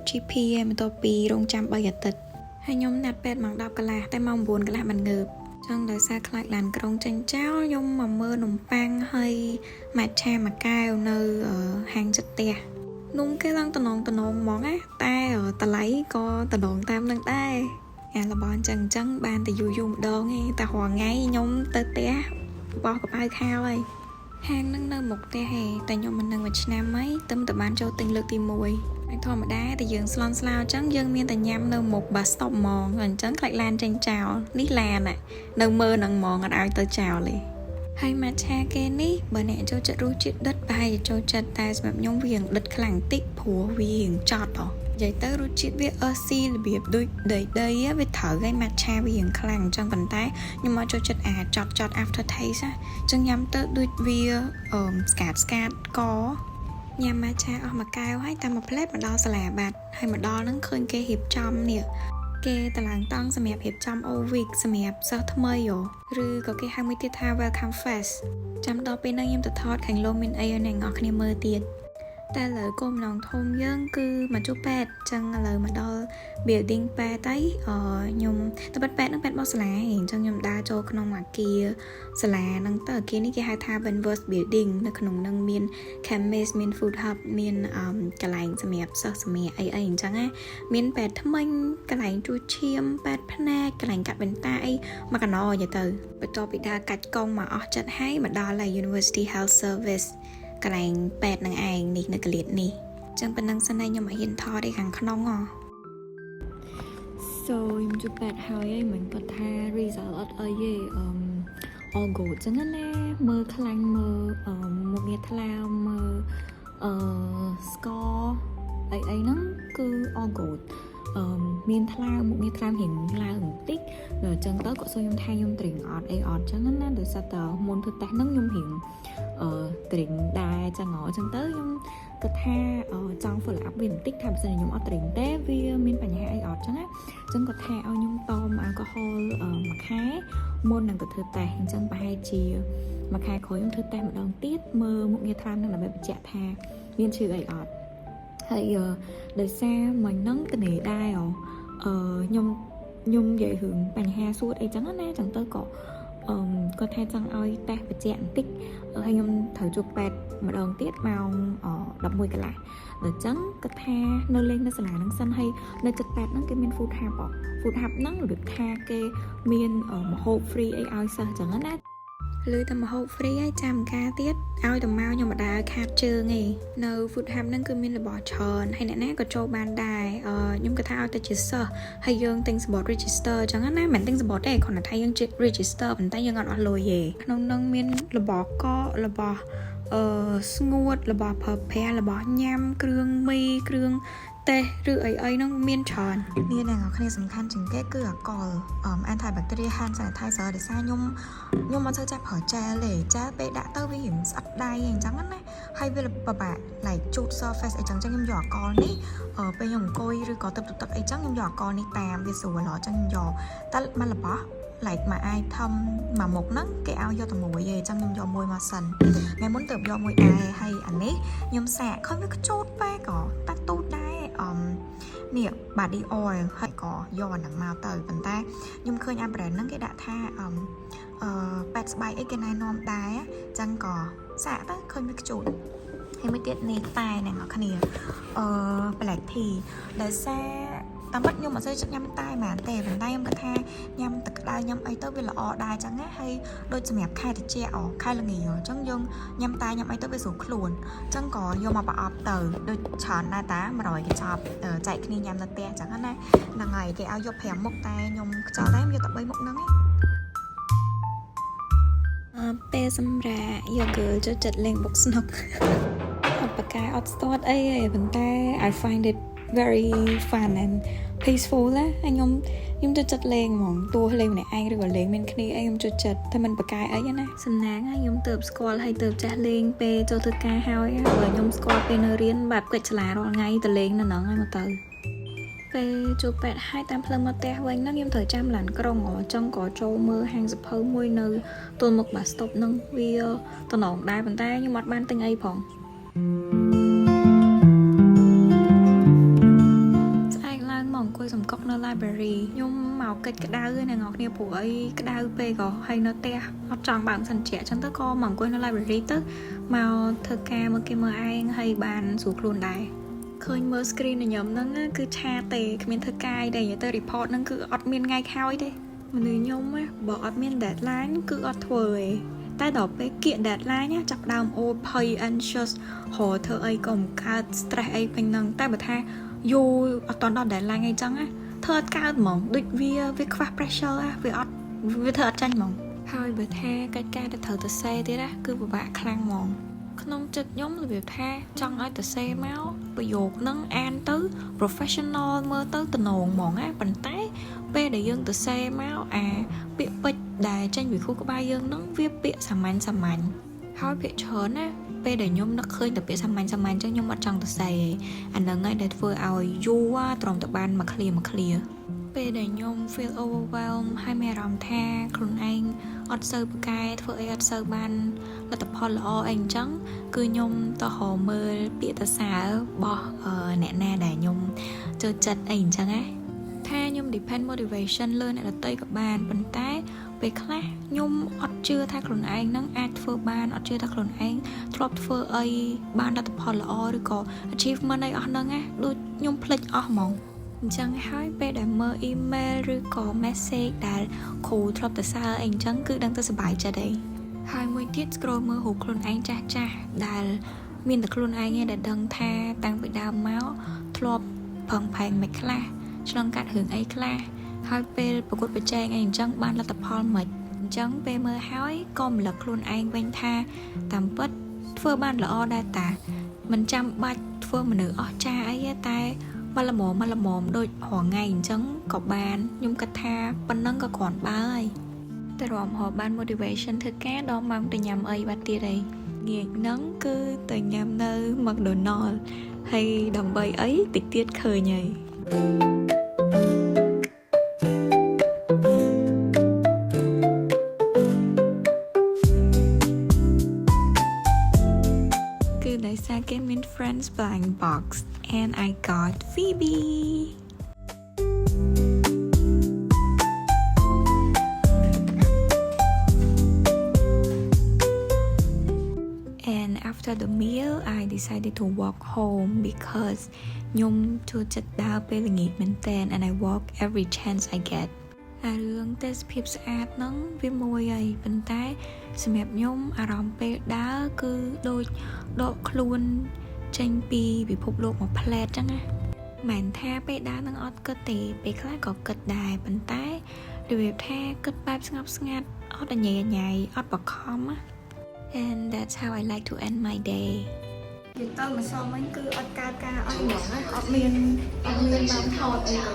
GP ឯងបន្ទាប់ពីរងចាំ3អាទិត្យហើយខ្ញុំណាត់ពេទ្យម៉ោង10កន្លះតែម៉ោង9កន្លះបានងើបចឹងដោយសារខ្លាចឡានក្រុងចេញចោលខ្ញុំមកមើលនំប៉័ងហើយម៉ាត់ឆាមួយកែវនៅហាងចិត្តផ្ទះនំគេឡើងតំណងតំណងហ្មងណាតែតម្លៃក៏តំណងតាមនឹងដែរអារបស់អញ្ចឹងអញ្ចឹងបានតែយូរយូរម្ដងឯងតែរាល់ថ្ងៃខ្ញុំទៅផ្ទះបោះកប៉ៅខាវហើយហាងហ្នឹងនៅមុខផ្ទះឯងតែខ្ញុំមិននឹងមួយឆ្នាំហើយទឹមតែបានចូលទិញលើកទី1ហើយធម្មតាតែយើងស្លន់ស្លោអញ្ចឹងយើងមានតែញ៉ាំនៅមុខ bus stop ហ្មងអញ្ចឹងខ្លាចឡានចេញចោលនេះឡាននៅមើលនឹងហ្មងអត់ឲ្យទៅចោលទេហើយម៉ាឆាគេនេះបើអ្នកចូលចិត្តរសជាតិដិតប្រហែលជាចូលចិត្តតែសម្រាប់ខ្ញុំវារៀងដិតខ្លាំងតិចព្រោះវារៀងចត់ហ៎និយាយទៅរសជាតិវាអឺស៊ីរបៀបដូចដីដីវាត្រូវហើយម៉ាឆាវារៀងខ្លាំងអញ្ចឹងប៉ុន្តែខ្ញុំមកចូលចិត្តអាចចត់ចត់ after taste ណាអញ្ចឹងញ៉ាំទៅដូចវាអឺស្កាតស្កាតកញ៉ាំម៉ាឆាអស់មួយកែវហើយតាមមួយផ្លែតមកដល់សាលាបាត់ហើយមកដល់ហ្នឹងឃើញគេរៀបចំនេះគេតឡើងតង់សម្រាប់រៀបចំ O Week សម្រាប់សិស្សថ្មីឬក៏គេហៅមួយទៀតថា Welcome Fest ចាំដល់ពេលហ្នឹងខ្ញុំទៅថតខាងលោមានអីឲ្យអ្នកនរគ្នាមើលទៀតតែឥឡូវគោលបំណងធំយើងគឺមកជួបពេទ្យចឹងឥឡូវមកដល់ building ពេទ្យហើយអឺខ្ញុំតែបាត់ពេទ្យហ្នឹងពេទ្យរបស់សាលាឯងអញ្ចឹងខ្ញុំដើរចូលក្នុងអាគារសាលាហ្នឹងទៅអាគារនេះគេហៅថា Wentworth Building នៅក្នុងហ្នឹងមាន chemist មាន food hub មានកន្លែងសម្រាប់សិស្សសម្រាប់អីអីអញ្ចឹងណាមានពេទ្យធ្មេញកន្លែងជួសឈាមពេទ្យភ្នែកកន្លែងកាត់វ៉ែនតាអីមកកណោនិយាយទៅបន្ទាប់ពីដើរកាច់កង់មកអស់ចិត្តហើយមកដល់ហើយ University Health Service កន្លែងពេទ្យនឹងឯងនេះនៅកលៀតនេះចឹងប៉ុណ្ណឹងសិនហើយខ្ញុំមកហ៊ានថតឯខាងក្នុងហ៎ So ខ្ញុំជួបពេទ្យហើយហើយមិញគាត់ថា result អត់អីទេអឺ all good ចឹងណាមើលខ្លាញ់មើលអឺមុខងារថ្លើមមើលអឺស្ករអីអីហ្នឹងគឺ all good អឺមានថ្លើមមុខងារថ្លើមរៀងឡើងបន្តិចដល់អញ្ចឹងទៅគាត់សួរខ្ញុំថាខ្ញុំទ្រីងអត់អីអត់ចឹងណាដោយសារតែមុនធ្វើតេស្តហ្នឹងខ្ញុំរៀងអឺទ្រីងដែរចឹងហ៎អញ្ចឹងទៅខ្ញុំគិតថាចង់ follow up វាបន្តិចថាបើសិនជាខ្ញុំអត់ទ្រីងទេវាមានបញ្ហាអីអត់ចឹងណាអញ្ចឹងគាត់ថាឲ្យខ្ញុំតមអាល់កុហុលមួយខែមុននឹងទៅធ្វើតេស្តអញ្ចឹងប្រហែលជាមួយខែក្រោយខ្ញុំធ្វើតេស្តម្ដងទៀតមើលមុខងារថ្លើមនឹងដើម្បីបញ្ជាក់ថាមានឈឺអីអត់ហើយដោយសារមិញហ្នឹងតនេដែរអឺខ្ញុំខ្ញុំនិយាយរឿងបញ្ហាសួតអីចឹងណាចឹងទៅក៏អឺគាត់ថាចង់ឲ្យតេស្តបញ្ជាក់បន្តិចហើយខ្ញុំត្រូវជួបពេទ្យម្ដងទៀតម៉ោង11កន្លះដល់ចឹងគាត់ថានៅលេងនៅសាលាហ្នឹងសិនហើយនៅចិត្តពេទ្យហ្នឹងគេមាន food hub food hub ហ្នឹងរបៀបថាគេមានម្ហូប free អីឲ្យសិស្សចឹងណា ឮតែម្ហូប free ហើយចាំការទៀតឲ្យតែមកខ្ញុំមិនដើរខាតជើងឯងនៅ food hub ហ្នឹងគឺមានរបស់ច្រើនហើយអ្នកណាក៏ចូលបានដែរអឺខ្ញុំគិតថាឲ្យតែជាសិស្សហើយយើងទិញសំបុត្រ register អញ្ចឹងណាមិនទិញសំបុត្រទេគ្រាន់តែថាយើង register ប៉ុន្តែយើងអត់អស់លុយទេក្នុងហ្នឹងមានរបស់កករបស់អឺស្ងួតរបស់ប្រើប្រាស់របស់ញ៉ាំគ្រឿងមីគ្រឿងទេសឬអីអីហ្នឹងមានច្រើន នេះអ្នកនរគ្នាសំខាន់ជាងគេគឺអាកុល antibacterial hand sanitizer ដោយសារខ្ញុំខ្ញុំអត់សូវចេះប្រើ gel ទេ gel ពេលដាក់ទៅវារៀងស្អិតដៃអញ្ចឹងណាហើយវាពិបាក like ជូត surface អីចឹងចឹងខ្ញុំយកអាកុលនេះពេលខ្ញុំអង្គុយឬក៏ទឹកទឹកអីចឹងខ្ញុំយកអាកុលនេះតាមវាស្រួលហ៎ចឹងខ្ញុំយកតែមករបស់ like មួយ item មួយមុខហ្នឹងគេឲ្យយកតែមួយទេចឹងខ្ញុំយកមួយមកសិនថ្ងៃមុនទៅយកមួយដែរហើយអានេះខ្ញុំសាកឃើញវាខ្ជូតពេកក៏តាទូចដែរអឺនេះ body oil ហើយក៏យកអាហ្នឹងមកទៅប៉ុន្តែខ្ញុំឃើញអា brand ហ្នឹងគេដាក់ថាអឺអឺប៉ែតស្បែកអីគេណែនាំដែរចឹងក៏សាកទៅឃើញវាខ្ជូតហើយមួយទៀតនេះតែអ្នកនរគ្នាអឺ black tea ដោយសារតាមពិតខ្ញុំអត់សូវចិត្តញ៉ាំតែហ្មងទេប៉ុន្តែខ្ញុំគិតថាញ៉ាំទឹកក្តៅញ៉ាំអីទៅវាល្អដែរចឹងណាហើយដូចសម្រាប់ខែត្រជាក់ខែល្ងាអញ្ចឹងយើងញ៉ាំតែញ៉ាំអីទៅវាស្រួលខ្លួនអញ្ចឹងក៏យកមកប្រអប់ទៅដូចច្រើនដែរតា100កញ្ចប់ចែកគ្នាញ៉ាំនៅផ្ទះអញ្ចឹងណាហ្នឹងហើយគេឲ្យយក5មុខតែខ្ញុំខ្ចោលដែរយកតែ3មុខហ្នឹងឯង អឺពេលសម្រាប់យក girl ចូលចិត្តលេងបុកស្នុកអត់បកកែអត់ស្ទាត់អីទេប៉ុន្តែ I find it very fun and peaceful ណាហើយខ្ញុំខ្ញុំចូលចិត្តលេងហ្មងទោះលេងម្នាក់ឯងឬក៏លេងមានគ្នាអីខ្ញុំចូលចិត្តតែមិនបកកែអីណាសំណាងហើយខ្ញុំទៅស្គាល់ហើយទៅចេះលេងពេលចូលធ្វើការហើយបើខ្ញុំស្គាល់ពេលនៅរៀនបែបកិច្ចសាលារាល់ថ្ងៃទៅលេងនៅហ្នឹងហើយមកទៅពេលជួបពេទ្យហើយតាមផ្លូវមកផ្ទះវិញហ្នឹងខ្ញុំត្រូវចាំឡានក្រុងអញ្ចឹងក៏ចូលមើលហាងសភៅមួយនៅទល់មុខ bus stop ហ្នឹងវាតំណងដែរប៉ុន្តែខ្ញុំអត់បានទិញអីផង Library ខ្ញុំមកកិច្ចក្តៅឯអ្នកនរគ្នាព្រោះអីក្តៅពេកក៏ហើយនៅផ្ទះអត់ចង់បើកសិនជាអញ្ចឹងទៅក៏មកអង្គុយនៅ library ទៅមកធ្វើការមើលគេមើលឯងហើយបានស្រួលខ្លួនដែរឃើញមើល screen ញញឹមហ្នឹងគឺchat ទេគ្មានធ្វើការអីទេនិយាយទៅ report ហ្នឹងគឺអត់មានថ្ងៃខោយទេមនុស្សខ្ញុំណាបើអត់មាន deadline គឺអត់ធ្វើទេតែដល់ពេលគៀក deadline ណាចាប់ដើមអូភ័យ anxious រកធ្វើអីក៏មិនកើត stress អីពេញហ្នឹងតែបើថាយូរអត់តដល់ deadline អីចឹងណាធ្វើអត់កើតហ្មងដូចវាវាខ្វះ pressure ណាវាអត់វាធ្វើអត់ចាញ់ហ្មងហើយបើថាកិច្ចការដែលត្រូវទៅសេទៀតណាគឺពិបាកខ្លាំងហ្មងក្នុងចិត្តខ្ញុំរបៀបថាចង់ឲ្យទៅសេមកប្រយោគហ្នឹងអានទៅ professional មើលទៅតំណងហ្មងណាប៉ុន្តែពេលដែលយើងទៅសេមកអាពាក្យពេចន៍ដែលចេញពីខួរក្បាលយើងហ្នឹងវាពាក្យសាមញ្ញសាមញ្ញហើយភាគច្រើនណាពេលដែលខ្ញុំនឹកឃើញតែពាក្យសាមញ្ញសាមញ្ញចឹងខ្ញុំអត់ចង់ទៅសេអាហ្នឹងហើយដែលធ្វើឲ្យយូរត្រឹមតែបានមួយឃ្លាមួយឃ្លាពេលដែលខ្ញុំ feel overwhelmed ហើយមានអារម្មណ៍ថាខ្លួនឯងអត់សូវពូកែធ្វើអីអត់សូវបានលទ្ធផលល្អអីអញ្ចឹងគឺខ្ញុំទៅរកមើលពាក្យសរសើររបស់អ្នកណាដែលខ្ញុំចូលចិត្តអីអញ្ចឹងណាថាខ្ញុំ depend motivation លើអ្នកដទៃក៏បានប៉ុន្តែពេលខ្លះខ្ញុំអត់ជឿថាខ្លួនឯងនឹងអាចធ្វើបានអត់ជឿថាខ្លួនឯងធ្លាប់ធ្វើអីបានលទ្ធផលល្អឬក៏ achievement អីអស់ហ្នឹងណាដូចខ្ញុំភ្លេចអស់ហ្មងអញ្ចឹងហើយពេលដែលមើល email ឬក៏ message ដែលគ្រូធ្លាប់ទៅសើអីអញ្ចឹងគឺដឹងទៅសប្បាយចិត្តអីហើយមួយទៀត scroll មើលរូបខ្លួនឯងចាស់ចាស់ដែលមានតែខ្លួនឯងឯងដែលដឹងថាតាំងពីដើមមកធ្លាប់ប្រឹងប្រែងមិនខ្លះឆ្លងកាត់រឿងអីខ្លះហើយពេលប្រកួតប្រជែងអីអញ្ចឹងបានលទ្ធផលមិនអញ្ចឹងពេលមើលហើយក៏រំលឹកខ្លួនឯងវិញថាតាមពិតធ្វើបានល្អដែរតាមិនចាំបាច់ធ្វើមនុស្សអស្ចារ្យអីទេតែមកល្មមមកល្មមដូចរាល់ថ្ងៃអញ្ចឹងក៏បានខ្ញុំគិតថាប៉ុណ្ណឹងក៏គ្រាន់បើហើយតែរំហបាន motivation ធ្វើការដល់ម៉ោងទៅញ៉ាំអីបាត់ទៀតអីងាកហ្នឹងគឺទៅញ៉ាំនៅ McDonald ហើយដើម្បីអីតិចទៀតឃើញហើយ គឺដោយសារគេមាន Friends Blind Box and I got Phoebe. And after the meal, I decided to walk home because ខ្ញុំចូលចិត្តដើរពេលល្ងាចមែនទែន and I walk every chance I get. អារឿងទេសភាពស្អាតហ្នឹងវាមួយហើយប៉ុន្តែសម្រាប់ខ្ញុំអារម្មណ៍ពេលដើរគឺដូចដកខ្លួនចេញពីពិភពលោកមួយផ្លែតចឹងណាមិនថាពេលដើរនឹងអត់គិតទេពេលខ្លះក៏គិតដែរប៉ុន្តែរបៀបថាគិតបែបស្ងប់ស្ងាត់អត់ញ៉ៃញ៉ៃអត់បខំណា And that's how I like to end my day. និយាយទៅម្សិលមិញគឺអត់កើតការអីហ្មងណាអត់មានអត់មានបានថតអីទេ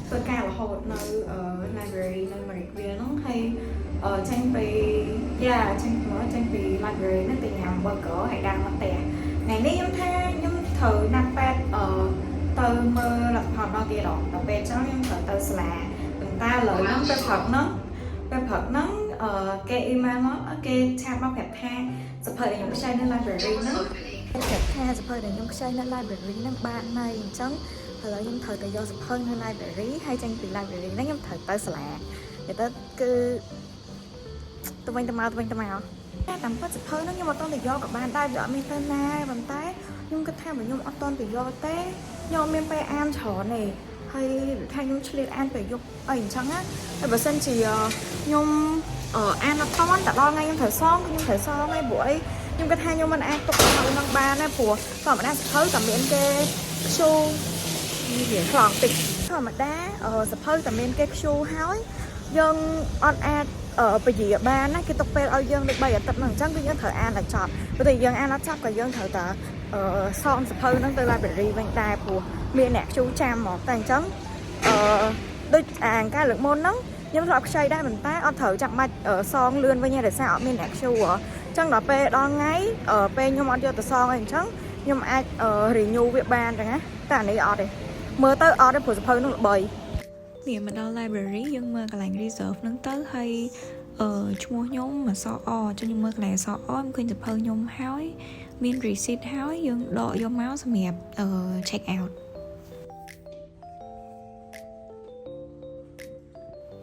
ធ្វើការរហូតនៅ library នៅ Marrickville ហ្នឹងហើយចេញពីយ៉ាចេញមកចេញពី library ហ្នឹងទៅញ៉ាំ burger ហើយដើរមកផ្ទះថ្ងៃនេះខ្ញុំថាខ្ញុំត្រូវណាត់ពេទ្យអឺទៅមើលលទ្ធផលដល់ទៀតដល់ពេលចឹងខ្ញុំត្រូវទៅសាលាប៉ុន្តែឥឡូវហ្នឹងពេលព្រឹកហ្នឹងពេលព្រឹកហ្នឹងអឺគេ email មកគេ chat មកប្រាប់ថាសភៅដែលខ្ញុំខ្ចីនៅ library ហ្នឹង ប្រាប់ថាសភៅដែលខ្ញុំខ្ចីនៅ library ហ្នឹងបានហើយអញ្ចឹងឥឡូវខ្ញុំត្រូវទៅយកសភៅនៅ library ហើយចេញពី library ហ្នឹងខ្ញុំត្រូវទៅសាលានិយាយទៅគឺទៅវិញទៅមកទៅវិញទៅមកតែតាមពិតសភៅហ្នឹងខ្ញុំអត់ទាន់ទៅយកក៏បានដែរវាអត់មានទៅណាប៉ុន្តែខ្ញុំគិតថាបើខ្ញុំអត់ទាន់ទៅយកទេខ្ញុំអត់មានពេលអានច្រើនទេហើយថាខ្ញុំឆ្លៀតអានពេលយប់អីអញ្ចឹងណាហើយបើសិនជាខ្ញុំអានអត់ទាន់តែដល់ថ្ងៃខ្ញុំត្រូវសងគឺខ្ញុំត្រូវសងហើយព្រោះអីខ្ញុំគិតថាខ្ញុំមិនអាចទុកសភៅហ្នឹងបានទេព្រោះធម្មតាសភៅតែមានគេខ្ជូនេះវាខ្លងតិចធម្មតាសភៅតែមានគេខ្ជូហើយយើងអត់អាចពជាបានណាគេទុកពេលឲ្យយើងដូច3អាទិត្យហ្នឹងអញ្ចឹងគឺយើងត្រូវអានឲ្យចប់ព្រោះតែយើងអានអត់ចប់ក៏យើងត្រូវតែសងសភៅហ្នឹងទៅ library វិញដែរព្រោះមានអ្នកខ្ជូចាំមកតែអញ្ចឹងអឺដូចអាការលើកមុនហ្នឹងខ្ញុំធ្លាប់ខ្ចីដែរប៉ុន្តែអត់ត្រូវចាំបាច់សងលឿនវិញទេដោយសារអត់មានអ្នកខ្ជូហ៎ចឹងដល់ពេលដល់ថ្ងៃពេលខ្ញុំអត់យកទៅសងអីអញ្ចឹងខ្ញុំអាច renew វាបានចឹងណាតែអានេះអត់ទេមើលទៅអត់ទេព្រោះសភៅនោះល្បី នេះមកដល់ library យើងមើលកន្លែង reserve ហ្នឹងទៅហើយអឺឈ្មោះខ្ញុំអក្សរអចុះខ្ញុំមើលកន្លែងអក្សរអខ្ញុំឃើញសភៅខ្ញុំហើយមាន receipt ហើយយើងដកយកមកសម្រាប់អឺ check out.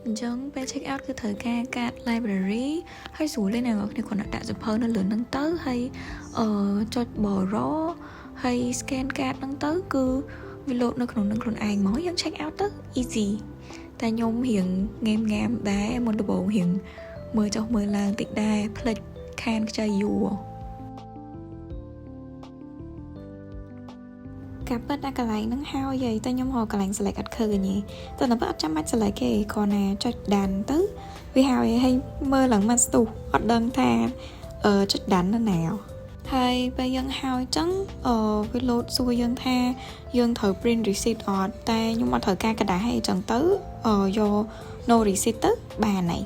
អញ្ចឹងពេល check out គឺត្រូវការកាត library ហើយស្រួលទេអ្នកនរគ្នាគ្រាន់តែដាក់សៀវភៅនៅលើហ្នឹងទៅហើយអឺចុច borrow ហើយ scan កាតហ្នឹងទៅគឺវាលោតនៅក្នុងនឹងខ្លួនឯងហ្មងយើង check out ទៅ easy តែខ្ញុំរៀងងេមងាមដែរមុនដំបូងរៀងមើលចុះមើលឡើងតិចដែរផ្លិចខានខ្ចីយូរការពិតអាកន្លែងហ្នឹងហើយតែខ្ញុំរកកន្លែង select អត់ឃើញទេតែដល់ពេលអត់ចាំបាច់ select ទេគ្រាន់តែចុច done ទៅវាហើយហើយមើលឡើងមកស្ទុះអត់ដឹងថាអឺចុច done នៅណាហើយពេលយើងហើយចឹងអឺវាលោតសួរយើងថាយើងត្រូវ print receipt អត់តែខ្ញុំអត់ត្រូវការក្រដាសទេចឹងទៅអឺយក no receipt ទៅបានហើយ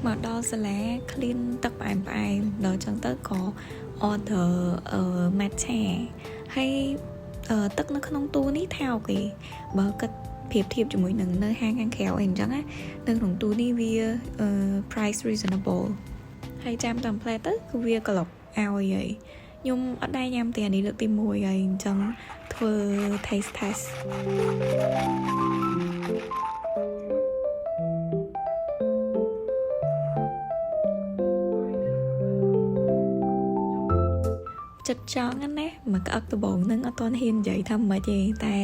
មកដល់សាលាក្លៀនទឹកផ្អែមផ្អែមដល់ចឹងទៅក៏ order អឺ matcha ហើយអឺទឹកនៅក្នុងទូនេះថោកគេបើគិតប្រៀបធៀបជាមួយនឹងនៅហាងខាងក្រៅអីអញ្ចឹងណានៅក្នុងទូនេះវាអឺ price reasonable ហើយចាំតាមផ្លែទៅគឺវាក្លុកឲ្យហើយខ្ញុំអត់ដែរញ៉ាំទេអានេះលើកទី1ហើយអញ្ចឹងធ្វើ taste test ចិត្តចង់ណាមកក្អឹកដំបងនឹងអត់ទាន់ហ៊ាននិយាយថាមិនទេតែ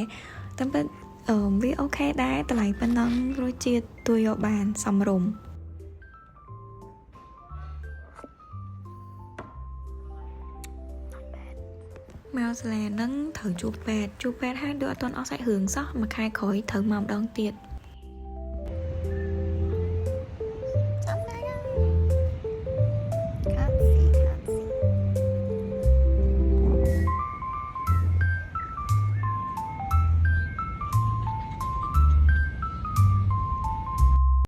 តាមពិតអឺវា okay ដែរតម្លៃប៉ុណ្ណឹងរសជាតិទួយកបានសមរម្យមកសាលាហ្នឹងត្រូវជួបពេទ្យជួបពេទ្យហើយដូចអត់ទាន់អស់សាច់រឿងសោះមួយខែក្រោយត្រូវមកម្ដងទៀត។